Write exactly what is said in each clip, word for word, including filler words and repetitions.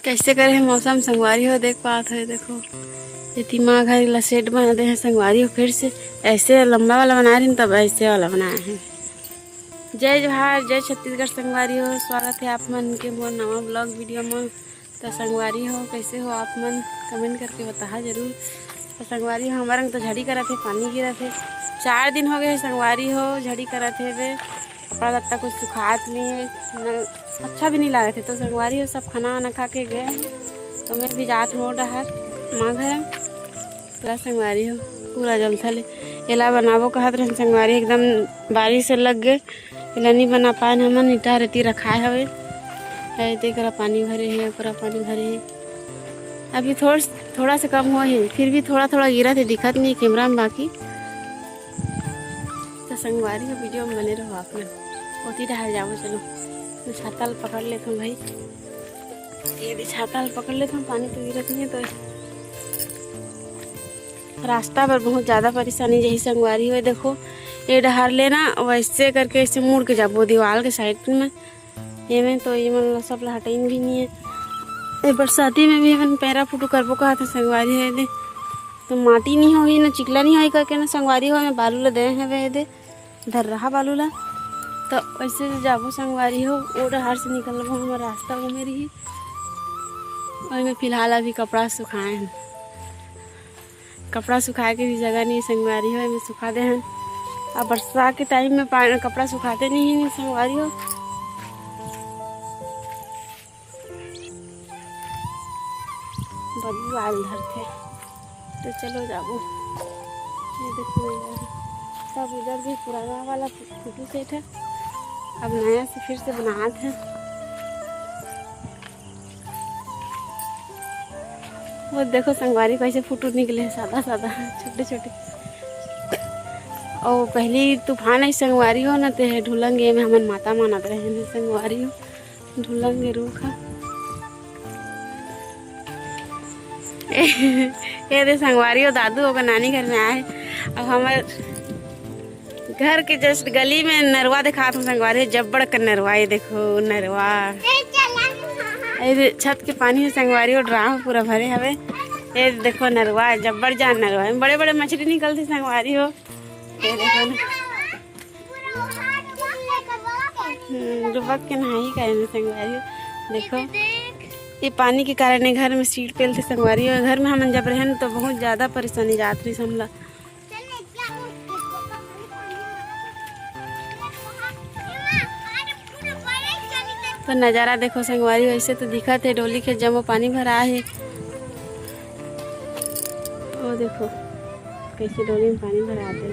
कैसे करे हे मौसम संगवारी हो, देख पात हो, देखो एती माँ घर ला shed बना दे हे संगवारी हो। फिर से ऐसे लंबा वाला बना रही, तब ऐसे वाला बनाए हे। जय जोहार, जय छत्तीसगढ़ संगवारी हो, स्वागत है आप मन के मोर नवा vlog video में। तो संगवारी हो, कैसे हो आप मन, comment करके बताहा जरूर। तो संगवारी हो, हमारे तो झड़ी करत हे, पानी गिरत हे, चार दिन हो गए हे संगवारी हो, झड़ी करत हे बे। कपड़ा लत्ता कुछ सुखात नहीं है, न अच्छा भी नहीं लागत है। तो संगवारी हो, सब खाना वाना खा के गए हैं, तो मैं भी जात हूँ डहर माँ घर। पूरा संगवारी हो, पूरा जलथल हे। एला बनाबो कहत रहन संगवारी, एकदम बारिश से लग गए, एला नहीं बना पाए हमन। ईटा रेती रखाए हवे, ए, तेकरा पानी भरे हे, ओकरा पानी भरे हे। अभी थोड़ थोड़ा से कम हो हे, फिर भी थोड़ा थोड़ा गिरत हे, दिखत नहीं camera में बाकी। तो संगवारी हो, video में बने रहो आप लोग। ओती डहर जाबो, चलो। तो छाता ल पकड़ लेथों भाई, ये दे छाता ल पकड़ लेथों, पानी तो गिरत नहीं है। तो रास्ता पर बहुत ज़्यादा परेशानी जही संगवारी हो। देखो, ये डहर ले ना वैसे करके ऐसे मुड़ के जाबो दीवार के side में। एमे तो ये मन ला सब ला हटाइन भी नहीं है। ए बरसाती में भी मन पैरा फुटू करबो कहत हे संगवारी हो दे। तो माटी नहीं होही ना चिकला नहीं होही करके ना संगवारी हो, मैं बालू ला दे हवे दे, धर रहा बालू ला। तो वैसे जो जाबो संगवारी हो, वो डहर से निकलबो, हमर रास्ता वो मेरी ही। और मैं फिलहाल अभी कपड़ा सुखाए हैं, कपड़ा सुखाए के भी जगह नहीं संगवारी हो, मैं सुखा दे हन। अब बरसात के time में पा-, कपड़ा सुखाते नहीं है संगवारी हो। बदबू आल धरथे। तो चलो जाबो। ये देखो, ये सब उधर भी पुराना वाला फोटो सेट है, अब नया से फिर से बनात है। वो देखो संगवारी कैसे फोटो निकले है, सादा सादा, छोटे छोटे। और पहली तूफान है संगवारी हो ना, ते ढुलंगे में हमन माता मानत रहे हैं संगवारी हो। ढुलंगे रूख ह। ये दे संगवारी हो, दादू ओकर नानी घर में आए। अब हमर घर के just गली में नरवा दिखात हूँ संगवारी हो, जब्बड़ का नरवा। ये देखो नरवा, ये दे छत के पानी है संगवारी हो, ड्राम पूरा भरे हवे। ये देखो नरवा, जब्बड़ जान नरवा, बड़े बड़े मछली निकलती संगवारी हो। ये देखो ना। हम्म, डुबक के नहाही का एमे संगवारी हो। देखो, ये पानी के कारण ये घर में सीट पेलथे संगवारी हो। घर में हमन जब रहन तो बहुत ज्यादा परेशानी जात रही हमला। तो नजारा देखो संगवारी हो, ऐसे तो दिखत है डोली के जम्मो पानी भरा है। ओ देखो कैसे डोली में पानी भरात है।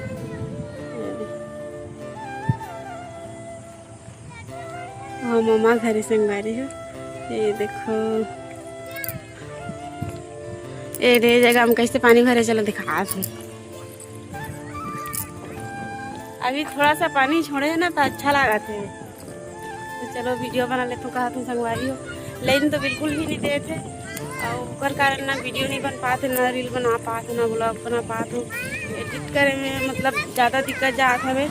वहाँ ममा घरे संगवारी हो, ये देखो, ए रे जगह में कैसे पानी भरे, चलो दिखात हूँ। अभी थोड़ा सा पानी छोड़े है ना तो अच्छा लागत है। तो चलो वीडियो बना लेथों, कहा तुम संगवारी हो। लाइन तो बिल्कुल भी नहीं देत है और ओकर कारण ना वीडियो नहीं बन पात है, ना रील बना पात है, ना ब्लॉग बना पात हूँ। एडिट करे में मतलब ज़्यादा दिक्कत जात हवे।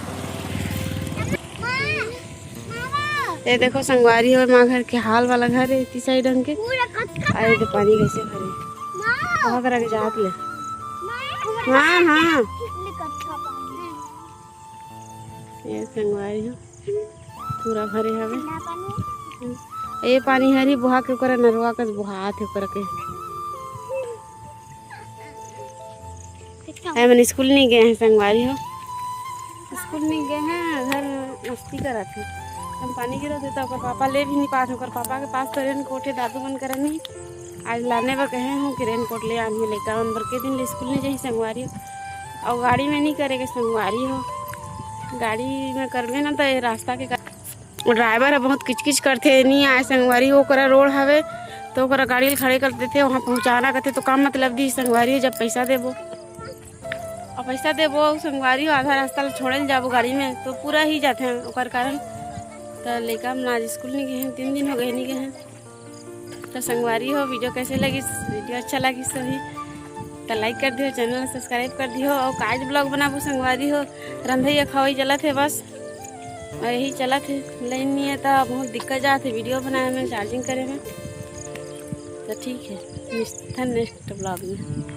ये देखो संगवारी हो, माँ घर के हाल वाला घर है इसी साइड हमके। पूरा कचका आए तो पानी कैसे भरे। माँ। कहाँ करा के जात ले। माँ। हाँ, हाँ। कितने कचका पानी है। ये संगवारी हो, पूरा भरे हवे। ठंडा पानी। ये पानी हरी बोहा के ओकरा नरवा कस बोहात है ओकरा के। कितना? ए मन स्कूल नहीं गए हैं संगवारी हो, स्कूल नहीं गए हैं, घर में मस्ती करत हैं। हम पानी गिरत है तो ओकर पापा ले भी नहीं पात हैं, ओकर पापा के पास तो रेनकोट है, दादू मन करा नहीं। आज लाने बर कहे हूँ कि रेनकोट ले आनी है, लइका मन बर के दिन ले स्कूल नहीं जाही संगवारी हो। और गाड़ी में नहीं करे के संगवारी हो, गाड़ी में करबे ना तो ये रास्ता के का-, वो ड्राइवर है बहुत किचकिच करथे, नहीं आए संगवारी हो, ओकरा रोड हवे तो ओकरा गाड़ी ल खड़े कर देथे, वहाँ पहुँचाना कहथे तो काम मतलब दी संगवारी हो, जब पैसा देबो और पैसा देबो संगवारी हो, आधा रास्ता ल छोड़े ल जाबो गाड़ी में तो पूरा ही जाथे ओकर कारण। तो लइका मन आज स्कूल नहीं गए हैं, तीन दिन हो गए नहीं गए हैं। तो संगवारी हो, वीडियो कैसे लगिस? वीडियो अच्छा लगिस होही तो लाइक कर दियो, चैनल सब्सक्राइब कर दियो। और काज ब्लॉग बनाबो संगवारी हो, रंधई अखवई चलत है बस, और यही चलत है। लाइन नहीं है तो बहुत दिक्कत जात है वीडियो बनाए में, चार्जिंग करे में। तो ठीक है, मिलथन नेक्स्ट ब्लॉग में।